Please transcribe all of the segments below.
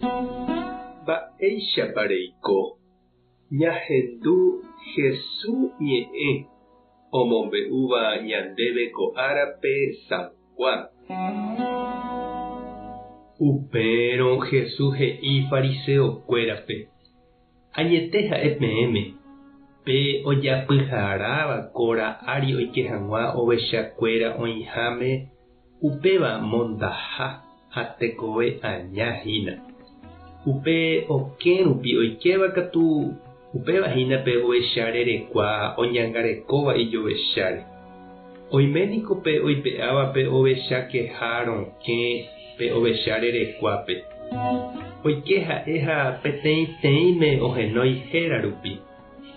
Mba'éichapa reiko ñahendu Hesu ñe'ẽ omombe'úva ñandéve ko árape San Juan? Upérõ Hesu he'i fariseokuérape, Añete ha'e peẽme, pe ojapyharáva kora ári oike hag̃ua ovechakuéra oĩháme Upéva mondaha ha tekove aña hína. Upe okẽ rupi oikéva katu upéva hína pe ovecha rerekua oñangarekóva ijovecháre. Oime niko pe oipe'áva pe ovecha keha rokẽ pe ovecha rerekuápe. Oike ha'e ha peteĩteĩme ohenói héra rupi.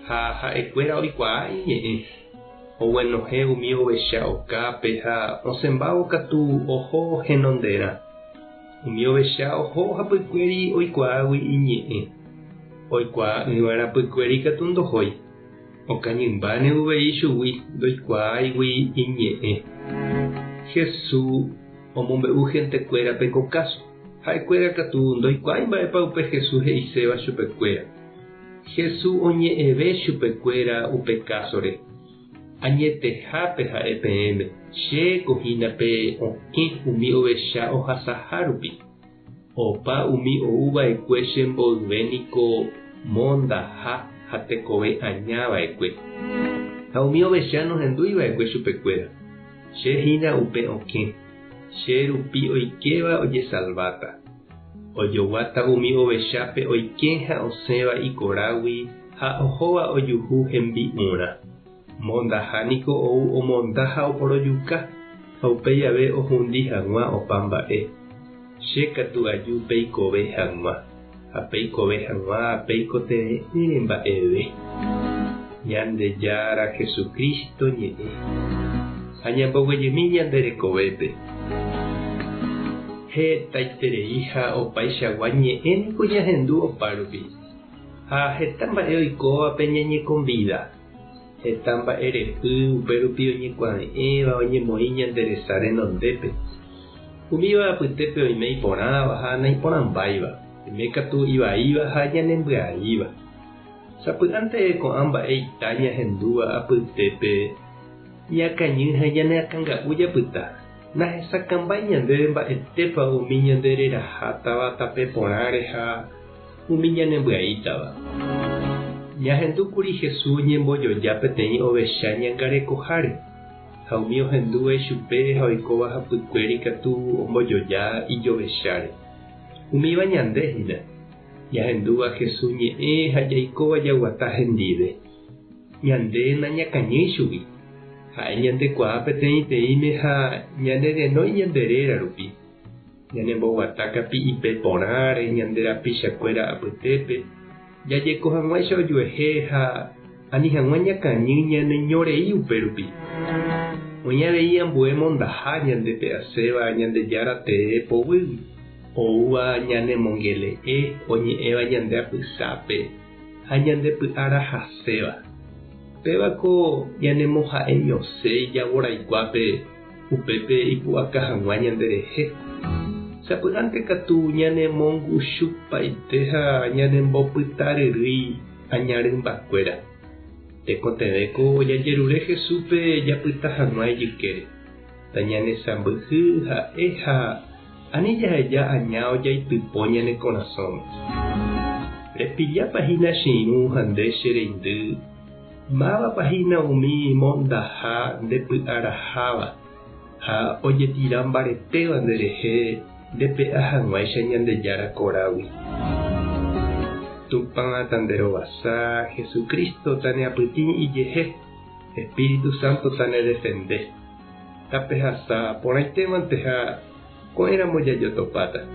Ha ha'ekuéra oikuaa iñe'ẽ, oguenohẽ umi ovecha okápe ha osẽmbávo katu oho henonderã. Umi ovecha oho hapykuéri oikuaágui iñe'ẽ, oikuaa'ỹva rapykuéri katu ndohói, okañymbáne uvei chugui ndoikuaáigui iñe'ẽ. Jesús omombe'u hentekuérape ko káso, ha'ekuéra katu ndoikuaái mba'épa upe Jesús he'iséva chupekuéra. Jesús oñe'ẽve chupekuéra upe kásore, Añetehápe ha'e peẽme, chéko hína pe okẽ umi ovecha ohasaha rupi. Opa umi ou va'ekue che mboyve niko mondaha ha tekove aña va'ekue. Ha umi ovecha nohendúi va'ekue chupekuéra. Che hína upe okẽ, che rupi oikéva ojesalváta. Ojoguáta umi ovechápe oike ha osẽva ikorágui ha ohóva ojuhu hembi'urã. Mondaha niko ou omonda ha oporojuka, ha upéi ave ohundi hag̃ua opa mba'e. Che katu aju peikove hag̃ua, ha peikove hag̃ua peikotevẽ'ỹre mba'eve. Ñandejára Jesucristo ñe'ẽ. Ha ñamboguejymi ñande rekovépe. Hetaiterei ha opaichagua ñe'ẽ niko ñahendu opárupi. Ha heta mba'e oikóvape ñañekombida. Heta mba'e repy upérupi oñekuave'ẽva oñemoĩ ñande resa renondépe. Umíva apytépe oime iporãva ha naiporãmbáiva, oime katu ivaíva ha ñanembyaíva. Sapy'ánte ko'ã mba'e ita ñahendúva apytépe ñakañy ha ñaneakãnga'u japyta, nahesakãmbái ñandéve mba'etépa umi ñande rerahátava tape porãre ha umi ñanembyaítava. Ñahendúkuri Jesús ñembojoja peteĩ ovecha ñangarekoháre, ha umi ohendúva ichupe ha oikóva hapykuéri katu ombojoja ijovecháre. Umíva ñande hína. Ñahendúva Jesús ñe'ẽ ha jaikóva jaguata hendive. Ñande nañakañýi chugui. Ha'e ñandekuaa peteĩteĩme ha ñanerenói ñande réra rupi. Ñanemboguata kapi'ipe porãre ñande rapichakuéra apytépe, jajeko hag̃uáicha ojuehe ha ani hag̃ua ñakañy ñaneñorei upérupi. Oĩ avei ambue mondaha ñandepe'aséva Ñandejára tee poguýgui. Oúva ñanemongele'e oñe'ẽva ñande apysápe ha ñande py'a rahaséva. Péva ko ñanemoha'eñose ijavorayguápe upépe ipu'aka hag̃ua ñanderehe. Sapy'ánte katu ñanemonguchupaite ha ñanembopytaryrýi aña rymbakuéra. Tekotevẽko jajerure Jesúspe japyta hag̃ua ijykére. Tañanesãmbyhy ha'e ha ani jaheja aña ojaitypo ñane korasõme. Repillápa hína che irũ ha nde che reindy, mávapa hína umi mondaha nde py'araháva ha ojetira mbaretéva nderehe ndepe'a hag̃uáicha Ñandejára korágui. Tupã tanderovasa, Jesucristo taneapytĩ ijehe. Espíritu Santo tanedefende. Tapehasa porãitémante ha ko'ẽramo jajotopáta.